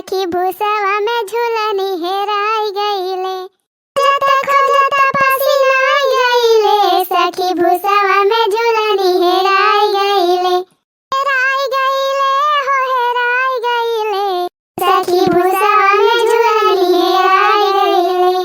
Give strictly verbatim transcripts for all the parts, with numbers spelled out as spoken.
सखी भूसवा में झुलनी हेराई गईले। खोजत खोजत पसीनाई गईले, सखी भूसवा में झुलनी हेराई गईले। हेराई गईले हो हेराई गईले, सखी भूसवा में झुलनी हेराई गईले।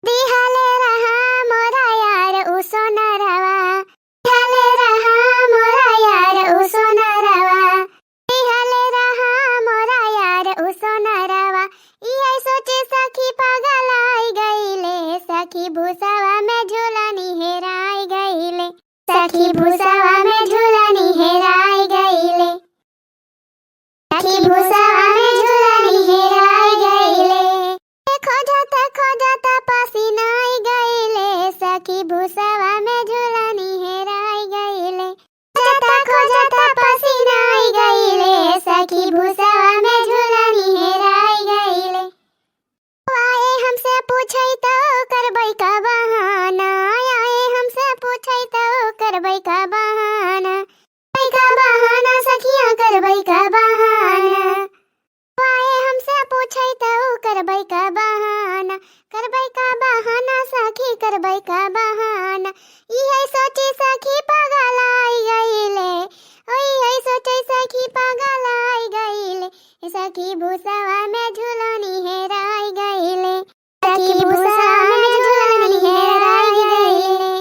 दिहले रहा मोरा यार उ सोनरवा, दिहले रहा मोरा यार उ सोनरवा, दिहले रहा मोरा यार उ सोनरवा। इहे सोचे सखी पगलाई गईले, सखी भूसवा में झुलनी हेराई गईले, सखी भूसवा में झुलनी हेराई गईले। सखी भूसवा में झुलनी हेराई गईले। खोजत खोजत पसीनाई गईले, सखी भूसवा में झुलनी हेराई गईले। खोजत खोजत पसीनाई गईले, सखी भूसवा में झुलनी हेराई गईले। आए हमसे पूछै तो करबै का बहाना, आए हमसे पूछै तो करबै का बहाना, करबै का बहाना सखिया, करबै का बहाना। आए हमसे पूछै तो करबै का बहाना, करबै का बहाना सखी, करबै का बहाना। इहे सोची सखी पगलाई गईले, ओ इहे सोची सखी पगलाई गईले। सखी भूसवा में झुलनी हेराई गईले, सखी भूसवा में झुलनी हेराई गईले।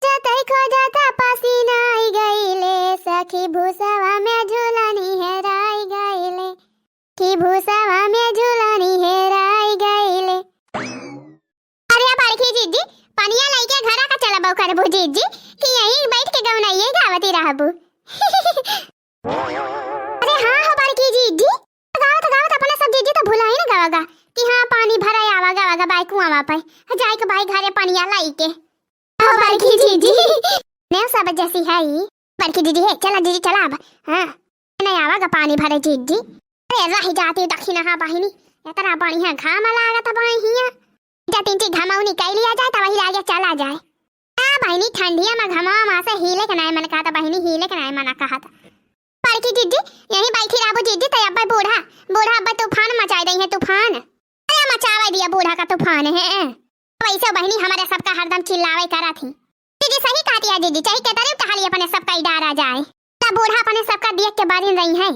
जतई खोजत पसीनाई गईले, सखी भूसवा में झुलनी हेराई गईले, सखी भूसवा में झुलनी हेराई गईले। अरे बड़की जिज्जी, पनिया लइके घरा का चलबो करबू जिज्जी, कि यहीं बैठ के गवनइये गावती रहबू? अरे हाँ हो बड़की जिज्जी, गावत गावत अपना सब जिज्जी तो भुलाई न गवागा कि हाँ पानी भरे आवा गवागा बाई कुआवा पे, जाए के बाई घरे पनिया लइके। हो बड़की जिज्जी। नेव सब जैसी है ई। बड़की जिज्जी है, चला जिज्जी चला अब। हाँ। नहीं आवा गा पानी भरे जिज्जी। अरे रही जाती दखिनहा बहिनी, इतना बढ़िया घाम लागत बहिया। जा तीन ची घमौनी कई लिया जाए, तब वही लागे चला जाए। आ बहिनी ठंडिया में घमवा माँ से हिले के नाय मन कहत बहिनी, हिले के नाय मन कहत। बड़की जिज्जी, यहीं बैठी रहबू जिज्जी, तो अब्बे बूढ़ा, बूढ़ा अब्बे तूफान मचाई दई है, तूफान। अरे मचावे दिया बूढ़ा का तूफान है। वैसे बहिनी हमारे सबका हरदम चिल्लावे करत ही। जिज्जी सही कहती है जिज्जी, चाहे केतरे टहली अपने सबका ही डारा जाए, तो बूढ़ा अपने सबका देख के बारिन रही है।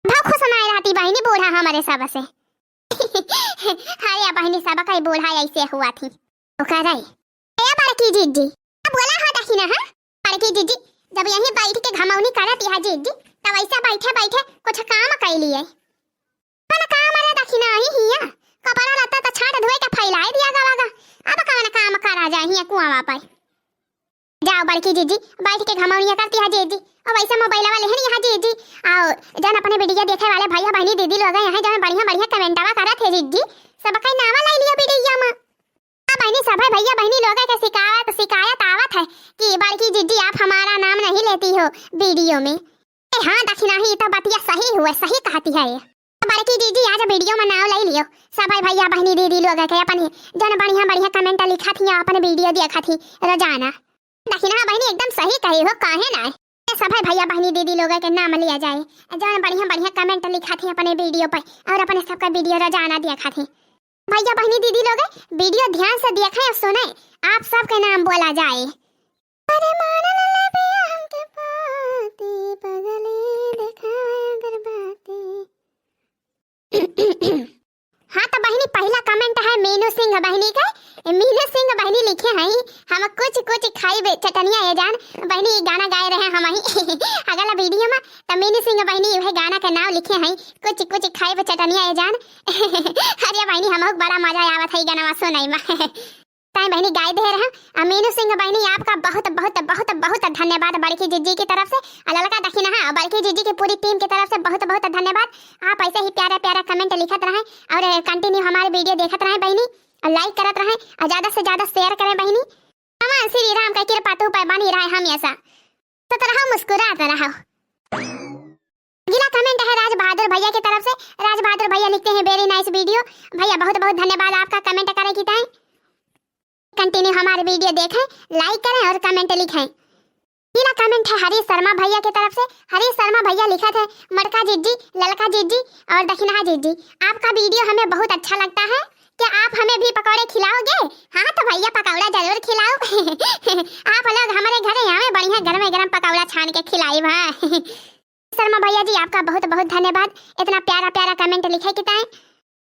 बहुत खुश नाय रहती बहिनी बूढ़ा हमारे सब से। अरे बहिनी सबका ही बूढ़ा ऐसे हुआ थी। ओकरे ए बड़की जिज्जी, अब बोला हो दखिनहा, हाँ? बड़की जिज्जी, जब यहीं बैठ के घमौनी करत यह जिज्जी, तब ऐसा बैठे बैठे कुछ काम कई लिए। कौन काम रे दखिनहा ही हिया? कपड़ा लत्ता तो छाट धोए के फैलाए दिया गवागा। अब कौन काम करा जाए हिया कुआवा पर? जाओ बड़की जिज्जी, बैठ के घमौनिया करती है जिज्जी। और वैसे मोबाइलवा लेहन यहाँ जिज्जी, आओ जन अपने वीडियो देखे वाले भैया बहनी दीदी लोग यहाँ जन बढ़िया बढ़िया कमेंटवा करत है जिज्जी, सबका नावा लाई लिया वीडियो में। हाँ बहिनी, सभे भैया बहिनी लोग के शिकायत, शिकायत आवत है कि बड़की जिज्जी आप हमारा नाम नहीं लेती हो वीडियो में। ए हाँ दखिनहा, ई तो बतिया सही हुए, सही कहती है ये। बड़की जिज्जी आज वीडियो में नाम ले लियो, सभे भैया बहिनी दीदी लोग के अपने जन बढ़िया बढ़िया कमेंट लिखत ही, अपने वीडियो देखत ही रोजाना। दखिनहा बहिनी एकदम सही कही हो, काहे ना? ए सभे भैया बहिनी दीदी लोग के नाम लिया जाए, जौन बढ़िया बढ़िया कमेंट लिखत ही अपने वीडियो पर और अपने सबका वीडियो रोजाना देखत ही। भैया बहिनी दीदी लोग वीडियो ध्यान से देखें और सुने, आप सबके नाम बोला जाए। अरे मानल ले पिया हमके पाती, पगली देखाए अगरबत्ती। हाँ तो बहिनी, पहला कमेंट है मीनू सिंह बहिनी के। ए, मीनू सिंह बहिनी लिखे हैं, "हम कुछ कुछ खाइब चटनिया ये जान।" बहिनी, ई गाना गाए रहे हम ही। अगला वीडियो में तो मीनू सिंह बहिनी वह गाना के नाम लिखे हैं, "कुछ कुछ खाइब चटनिया ये जान।" अरे बहिनी, हमहू बड़ा मजा आवत है ई गाना सुनाई में। ताई बहिनी गाय दे रहा। आ मीनू सिंह बहिनी, आपका बहुत, बहुत, बहुत, बहुत धन्यवाद बड़की जिज्जी की तरफ से, आ ललका दखिनहा, बड़की जिज्जी की पूरी टीम की तरफ से बहुत, बहुत धन्यवाद। आप ऐसे ही प्यारा, प्यारा कमेंट लिखत रहें और कंटिन्यू हमारे वीडियो देखत रहें बहिनी, और लाइक करत रहें और ज़्यादा से ज़्यादा शेयर करें बहिनी। भगवान श्री राम का कृपा तू पे बनी रहे हमेशा। तो रहो मुस्कुरात रहो। अगला कमेंट है राज बहादुर भैया की तरफ से। राज बहादुर भैया लिखते हैं, "Very nice video।" भैया बहुत बहुत धन्यवाद आपका कमेंट करे की ताई। कंटिन्यू हमारे वीडियो देखें, लाइक करें और कमेंट लिखें। अगला comment है हरीश शर्मा भैया की तरफ से। हरीश शर्मा भैया लिखत है, "मोटका जीजी, ललका जीजी और दखिनहा जीजी, आपका video हमें बहुत अच्छा लगता है। क्या आप हमें भी पकौड़े खिलाओगे?" हाँ तो भैया, पकौड़ा जरूर खिलाओ। आप लोग हमरे घरे आवे, बढ़िया गरमे गरम पकौड़ा छान के खिलाइब। हाँ। शर्मा भैया जी, आपका बहुत बहुत धन्यवाद इतना प्यारा प्यारा comment लिखे के ताईं।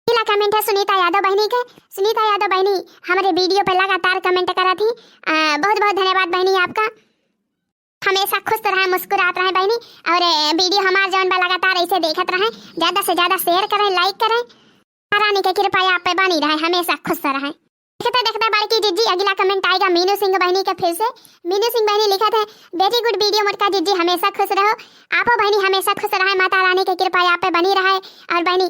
अगला comment है सुनीता यादव बहिनी के। सुनीता यादव बहिनी हमरे video पे लगातार comment करत ही। अ, बहुत बहुत धन्यवाद बहिनी आपका। हमेशा खुश रहें, मुस्कुरात रहें बहिनी। और, अ, video हमार जौन बा लगातार ऐसे देखत रहें, ज्यादा से ज्यादा share करें, like करें। रानी के कृपा आप पे बनी रहे, हमेशा खुश रहें। देखते देखते बड़की जीजी अगला comment आएगा मीनू सिंह बहिनी के फिर से। मीनू सिंह बहिनी लिखत है, "Very good video मोटका जीजी, हमेशा खुश रहो।" आपो बहिनी हमेशा खुश रहें, माता रानी के कृपा आप पे बनी रहे। और बहिनी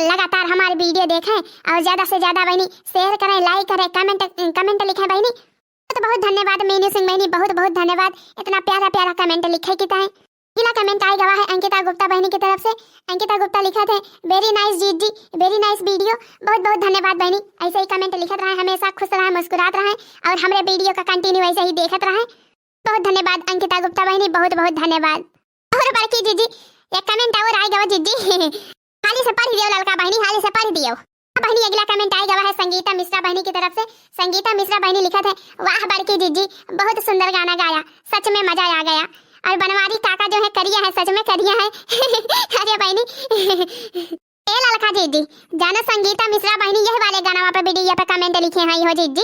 लगातार हमारे video देखें और ज्यादा से ज्यादा बहिनी share करें, like करें, comment, comment लिखें बहिनी। बहुत बहुत धन्यवाद मीनू सिंह बहिनी, बहुत बहुत धन्यवाद इतना प्यारा प्यारा comment लिखे की ताईं। अगला comment आए गवा है अंकिता गुप्ता बहिनी की तरफ से। अंकिता गुप्ता लिखत है, "Very nice जीजी, very nice video।" बहुत बहुत धन्यवाद बहिनी, ऐसे ही comment लिखत रहें, हमेशा खुश रहें, मुस्कुरात रहें और हमरे video का continue ऐसे ही देखत रहें। बहुत धन्यवाद अंकिता गुप्ता बहिनी, बहुत बहुत धन्यवाद। और बड़की जीजी, एक comment और आए गवा जीजी। हाली से पढ़ दियो ललका बहिनी, हाली से पढ़ दियो। बहिनी अगला comment आए गवा है संगीता मिश्रा बहिनी की तरफ से। संगीता मिश्रा बहिनी लिखत है, "वाह बड़की जीजी, बहुत सुंदर गाना गाया, सच में मजा आ गया। और बनवारी काका जो है करिया है, सच में करिया है।" अरे बहिनी, ए ललका जीजी, जानो संगीता मिश्रा बहिनी यही वाले गाना पे video पे comment लिखे हैं हो जीजी।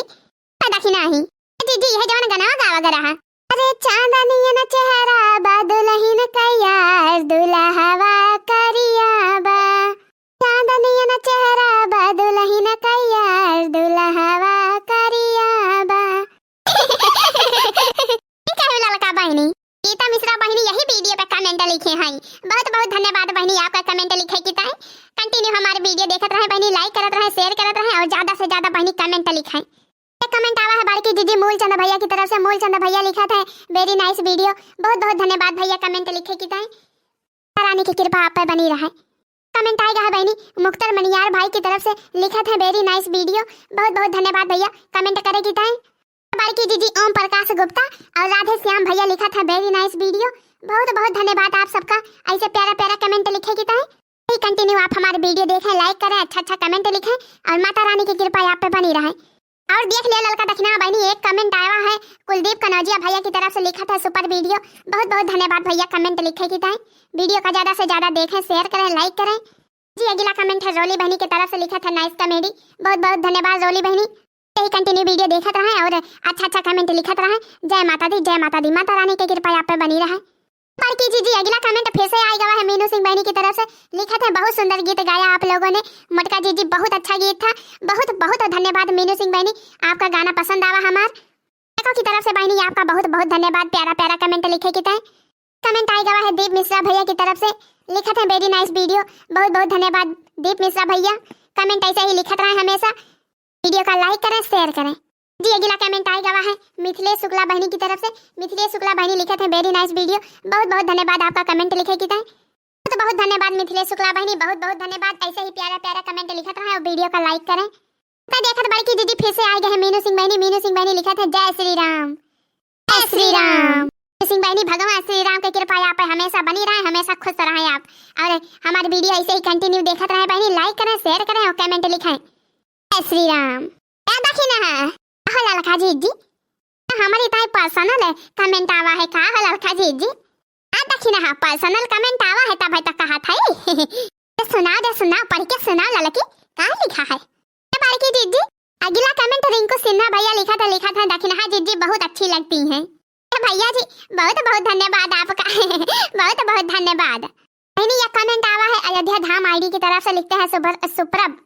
देखी नहीं जीजी, यह जवन गाना गावा गया है। अरे चांदनियन चेहरा बा दुल्हन का यार, दुल्हवा करिया बा। चांदनियन चेहरा बा दुल्हन का यार, दुल्हवा करिया बा। ई काहे ललका बहिनी? गीता मिश्रा बहिनी यही video पे comment लिखे हैं। बहुत बहुत धन्यवाद बहिनी आपका comment लिखे की ताईं। Continue हमारे video देखत रहें बहिनी, like करत रहें, share करत रहें और ज्यादा से ज्यादा बहिनी comment लिखें। एक comment आवा है बड़की जीजी मूलचंद भैया की तरफ से। मूलचंद भैया लिखत है, "Very nice video।" बहुत बहुत धन्यवाद भैया comment लिखे की ताईं। रानी की कृपा आप पे बनी रहे। Comment आए गवा है बहिनी मुख्तर मनियार भाई की तरफ से, लिखत है, "Very nice video।" बहुत बहुत धन्यवाद भैया comment करे की ताईं। बड़की जीजी ओम प्रकाश गुप्ता और राधे श्याम भैया लिखत है, "Very nice video।" बहुत बहुत धन्यवाद आप सबका ऐसे प्यारा प्यारा comment लिखे की ताईं। यही continue आप हमारे video देखें, like करें, अच्छा अच्छा comment लिखें और माता रानी की कृपा आप पे बनी रहे। और देख लिया ललका दखिनहा बहिनी, एक comment आया है कुलदीप कनौजिया भैया की तरफ से, लिखत है, "Super video।" बहुत बहुत धन्यवाद भैया comment लिखे की ताईं। Video का ज्यादा से ज्यादा देखें, share करें, like करें। जी अगला comment है रोली बहिनी की तरफ से, लिखत है, "Nice comedy।" बहुत बहुत धन्यवाद रोली बहिनी, यही continue video देखत रहें और अच्छा अच्छा comment लिखत रहें। जय माता दी, जय माता दी, माता रानी की कृपा आप पे बनी रहे। बड़की जीजी अगला comment फिर से आए गवा है मीनू सिंह बहिनी की तरफ से, लिखत है, "बहुत सुंदर गीत गाया आप लोगों ने मोटका जीजी, बहुत अच्छा गीत था।" बहुत बहुत धन्यवाद मीनू सिंह बहिनी, आपका गाना पसंद आवा हमार। देखो की तरफ से बहिनी आपका बहुत बहुत धन्यवाद प्यारा प्यारा comment लिखे की ताईं। Comment आए गवा है दीप मिश्रा भैया की तरफ से, लिखत है, "Very nice video।" बहुत बहुत धन्यवाद दीप मिश्रा भैया, comment ऐसे ही लिखत रहें हमेशा। Video का like करें, share करें। जी अगला comment आए गवा है मिथिलेश शुक्ला बहिनी की तरफ से। मिथिलेश शुक्ला बहिनी लिखत है, "Very nice video।" बहुत बहुत धन्यवाद आपका comment लिखे की ताईं। बहुत बहुत धन्यवाद मिथिलेश शुक्ला बहिनी, बहुत बहुत धन्यवाद, ऐसे ही प्यारा प्यारा comment लिखत रहें और video का like करें। तो देखत बड़की जीजी फिर से आए गए हैं मीनू सिंह बहिनी। मीनू सिंह बहिनी लिखत है, "जय श्री राम।" जय श्री राम। सिंह बहिनी, भगवान श्री राम की कृपा आप पे हमेशा बनी रहे, हमेशा खुश रहें आप। और हमारे video ऐसे ही continue देखत रहें बहिनी, like करें, share करें और comment लिखें। जय श्री राम। ए दखिनहा, हो ललका जीजी, हमारी ताई personal comment आवा है का हो ललका जीजी? आ दखिनहा, personal comment आवा है तब है तो कहा था। तो सुनाओ, दे सुनाओ, पढ़ के सुनाओ ललकी, का लिखा है? ए बड़की जीजी, अगला comment रिंकू सिन्हा भैया लिखत है, लिखत है, "दखिनहा जीजी बहुत अच्छी लगती हैं।" ए भैया जी, बहुत बहुत धन्यवाद आपका। बहुत बहुत धन्यवाद। बहिनी, यह comment आवा है अयोध्या धाम ID की तरफ से, लिखते हैं सुभर-, सुप्रभ।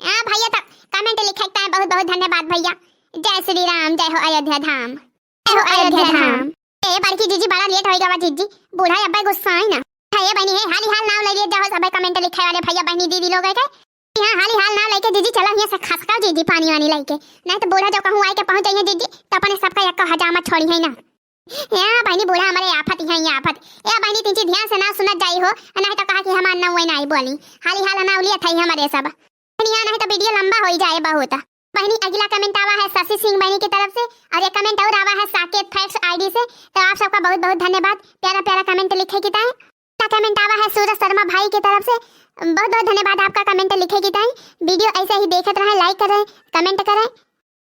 हाँ भैया, तो comment लिखता है, बहुत बहुत धन्यवाद भैया। जय श्री राम, जय हो अयोध्या धाम, जय हो अयोध्या धाम। ए बड़की जीजी, बड़ा late होई गवा जीजी, बूढ़ा अब्बे गुस्सा आई ना। है ये बहिनी है, हाली हाल नाव ले लिए जाओ सबे comment लिखे वाले भैया बहिनी दीदी लोग है के। हाँ, हाली हाल नाव लेके जीजी चला हियाँ से खसका जीजी पानी वानी लेके, नहीं तो बूढ़ा जो कहूँ आए के पहुँच जाइए जीजी, तो अपने सबका एक हजामा छोड़ी है ना। या बहिनी, बूढ़ा हमारे आफत ही है, ये आफत। या बहिनी, तिंची ध्यान से ना सुनत जाई हो, नहीं तो कहा कि हमार ना वही ना आई बोली। हाली हाल ना उलिया था हमारे सब। बहिनी, यहाँ नहीं तो video लंबा होई जाए बहुत। बहिनी, अगला कमेंट आवा है शशि सिंह बहिनी की तरफ से, और एक कमेंट और आवा है साकेत फैक्ट्स आईडी से। तो आप सबका बहुत बहुत धन्यवाद प्यारा प्यारा कमेंट लिखे की ताई। अगला कमेंट आवा है सूरज शर्मा भाई की तरफ से, बहुत बहुत धन्यवाद आपका कमेंट लिखे की ताई। वीडियो ऐसे ही देखत रहें, लाइक करें, कमेंट करें।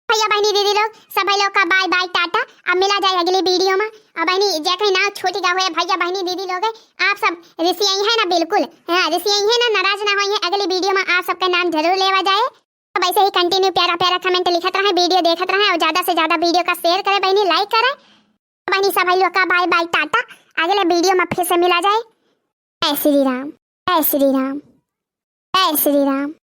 भैया बहिनी दीदी लोग, सभी लोग का बाय बाय टाटा। अब मिला जाए अगली वीडियो में। और बहिनी, जे कहीं नाम छूट गवा होए भैया बहिनी दीदी लोग, आप सब रिसियाई है ना, बिल्कुल, हाँ, रिसियाई है ना, नाराज ना होई है। अगली वीडियो में आप सबका नाम जरूर लेवा जाए। अब ऐसे ही कंटिन्यू प्यारा प्यारा कमेंट लिखत रहें, वीडियो देखत रहें और ज्यादा से ज्यादा वीडियो का शेयर करें बहिनी, लाइक करें। बहिनी, सभी लोग का बाय बाय टाटा, अगले वीडियो में फिर से मिला जाए। जय श्री राम, जय श्री राम, जय श्री राम।